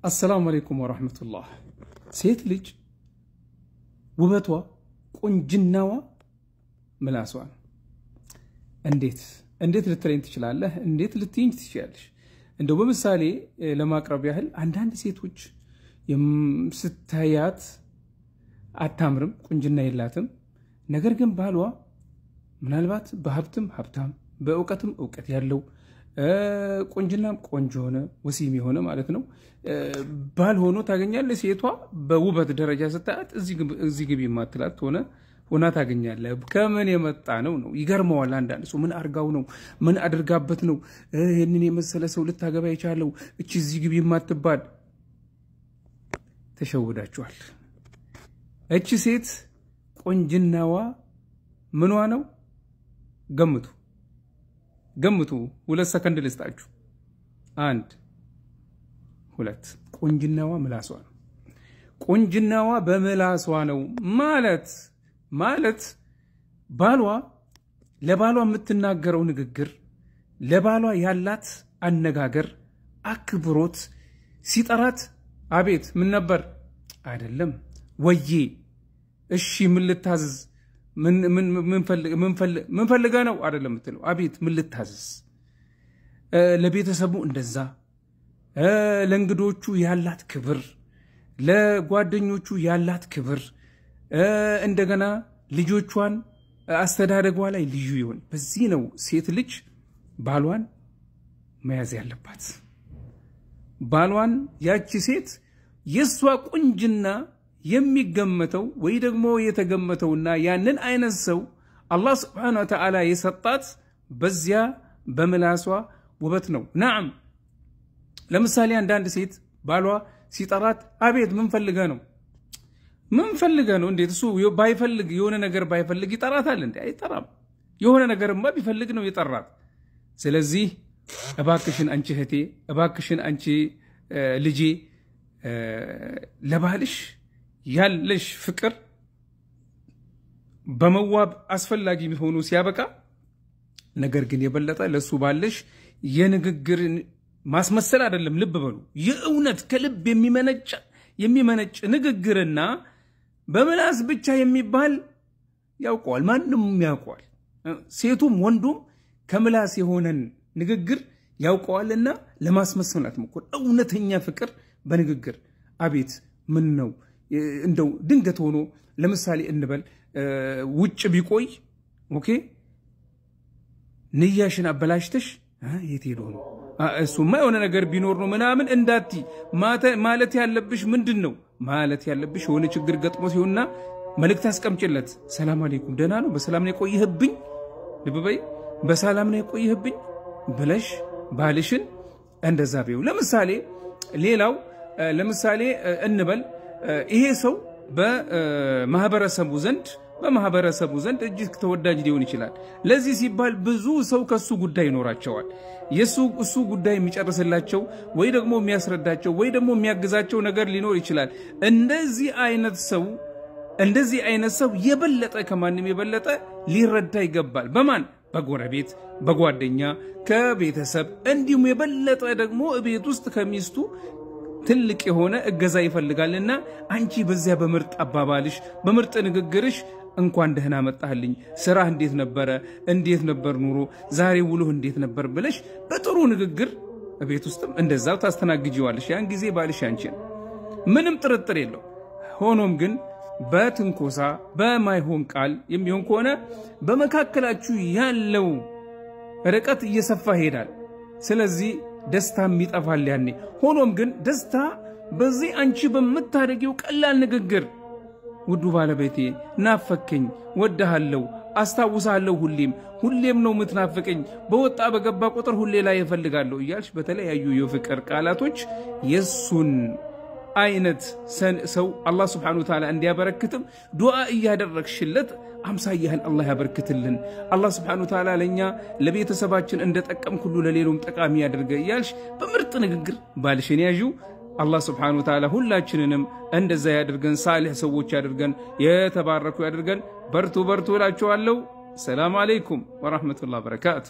አሰላሙ አለይኩም ወራህመቱላህ። ሴት ልጅ ውበቷ ቁንጅናዋ ምላሷ ነው። እንዴት እንዴት ልትለኝ ትችላለህ? እንዴት ልትይኝ ትችላለሽ? እንደው በምሳሌ ለማቅረብ ያህል አንዳንድ ሴቶች ስታያት አታምርም፣ ቁንጅና የላትም። ነገር ግን ባሏ ምናልባት በሀብትም ሀብታም፣ በእውቀትም እውቀት ያለው፣ ቁንጅናም ቆንጆ ሆነ ወሲም የሆነ ማለት ነው ባል ሆኖ ታገኛለህ። ሴቷ በውበት ደረጃ ስታያት እዚህ ግቢ የማትላት ሆና ታገኛለህ። ከምን የመጣ ነው ነው ይገርመዋል። አንዳንድ ሰው ምን አርጋው ነው፣ ምን አድርጋበት ነው ይህንን የመሰለ ሰው ልታገባ የቻለው እቺ እዚህ ግቢ የማትባል? ተሸውዳችኋል። እቺ ሴት ቆንጅናዋ ምኗ ነው? ገምቱ ገምቱ። 2 ሰከንድ ልስጣችሁ። 1 2። ቆንጅናዋ ምላሷ ነው። ቆንጅናዋ በምላሷ ነው ማለት ባሏ ለባሏ የምትናገረው ንግግር፣ ለባሏ ያላት አነጋገር፣ አክብሮት፣ ሲጠራት አቤት ምን ነበር አይደለም ወዬ፣ እሺ ምን ልታዝዝ፣ ምን ፈልገህ ነው አይደለም የምትለው፣ አቤት ምን ልታዝዝ። ለቤተሰቡ እንደዛ፣ ለእንግዶቹ ያላት ክብር፣ ለጓደኞቹ ያላት ክብር፣ እንደገና ልጆቿን አስተዳደጓ ላይ ልዩ ይሆን። በዚህ ነው ሴት ልጅ ባሏን መያዝ ያለባት። ባሏን ያቺ ሴት የእሷ ቁንጅና የሚገመተው ወይ ደግሞ የተገመተውና ያንን አይነት ሰው አላህ ስብሓነሁ ወተዓላ የሰጣት በዚያ በምላሷ ውበት ነው። ናም ለምሳሌ አንዳንድ ሴት ባሏ ሲጠራት አቤት ምን ፈልገህ ነው? ምን ፈልገህ ነው? እንዴት እሱ ባይፈልግ፣ የሆነ ነገር ባይፈልግ ይጠራታል እንዴ? አይጠራም። የሆነ ነገርማ ቢፈልግ ነው የጠራት። ስለዚህ እባክሽን አንቺ እህቴ፣ እባክሽን አንቺ ልጄ፣ ለባልሽ ያለሽ ፍቅር በመዋብ አስፈላጊ ሆኖ ሲያበቃ፣ ነገር ግን የበለጠ ለሱ ባለሽ የንግግር ማስመሰል አይደለም። ልብ በሉ፣ የእውነት ከልብ የሚመነጭ ንግግርና በምላስ ብቻ የሚባል ያውቀዋል፣ ማንም ያውቀዋል። ሴቱም ወንዱም ከምላስ የሆነን ንግግር ያውቀዋልና ለማስመሰል አትሞክር። እውነተኛ ፍቅር በንግግር፣ አቤት ምን ነው፣ እንደው ድንገት ሆኖ ለምሳሌ እንበል ውጭ ቢቆይ፣ okay ንያሽን አበላሽተሽ የት ሄዶ ነው፣ እሱማ የሆነ ነገር ቢኖር ነው ምናምን እንዳቲ። ማለት ያለብሽ ምንድን ነው? ማለት ያለብሽ የሆነ ችግር ገጥሞ ሲሆንና መልእክት አስቀምጭለት። ሰላም አለይኩም፣ ደህና ነው፣ በሰላም ነው የቆየህብኝ፣ ልብ በይ፣ በሰላም ነው የቆየህብኝ ብለሽ ባልሽን እንደዛ ቢው። ለምሳሌ ሌላው ለምሳሌ እንበል ይሄ ሰው በማህበረሰቡ ዘንድ እጅግ ተወዳጅ ሊሆን ይችላል። ለዚህ ሲባል ብዙ ሰው ከሱ ጉዳይ ይኖራቸዋል። የሱ እሱ ጉዳይ የሚጨርስላቸው ወይ ደግሞ የሚያስረዳቸው ወይ ደግሞ የሚያግዛቸው ነገር ሊኖር ይችላል። እንደዚህ አይነት ሰው የበለጠ ከማንም የበለጠ ሊረዳ ይገባል። በማን? በጎረቤት፣ በጓደኛ፣ ከቤተሰብ፣ እንዲሁም የበለጠ ደግሞ ቤት ውስጥ ከሚስቱ ትልቅ የሆነ እገዛ ይፈልጋልና አንቺ በዚያ በምርጥ አባባልሽ፣ በምርጥ ንግግርሽ እንኳን ደህና መጣህልኝ፣ ስራህ እንዴት ነበረ? እንዴት ነበር ኑሮ? ዛሬ ውሎህ እንዴት ነበር? ብለሽ በጥሩ ንግግር ቤት ውስጥም እንደዛው ታስተናግጂዋለሽ። ያን ጊዜ ባልሽ ያንቺ ነው፣ ምንም ጥርጥር የለው። ሆኖም ግን በትንኮሳ፣ በማይሆን ቃል የሚሆን ከሆነ በመካከላችሁ ያለው ርቀት እየሰፋ ይሄዳል። ስለዚህ ደስታም ይጠፋል ያኔ። ሆኖም ግን ደስታ በዚህ አንቺ በምታደርጊው ቀላል ንግግር፣ ውዱ ባለቤቴ ናፈከኝ፣ ወድሃለሁ፣ አስታውሳለሁ፣ ሁሌም ሁሌም ነው የምትናፍቀኝ፣ በወጣ በገባ ቁጥር ሁሌ ላይ እፈልጋለሁ እያልሽ በተለያዩ የፍቅር ቃላቶች የሱን አይነት ሰው አላህ ስብሐነሁ ወተዓላ እንዲያበረክትም ዱዓ እያደረግሽለት፣ አምሳያህን አላህ ያበርክትልን፣ አላህ ስብሐነሁ ወተዓላ ለእኛ ለቤተሰባችን እንደጠቀምክ ሁሉ ለሌሎም ጠቃሚ ያደርገ እያልሽ በምርጥ ንግግር ባልሽን ያዢው። አላህ ስብሐነሁ ወተዓላ ሁላችንንም እንደዛ ያድርገን፣ ሳሊሕ ሰዎች ያድርገን፣ የተባረኩ ያድርገን። በርቱ በርቱ እላችኋለሁ። ሰላም አለይኩም ወራህመቱላህ በረካቱ።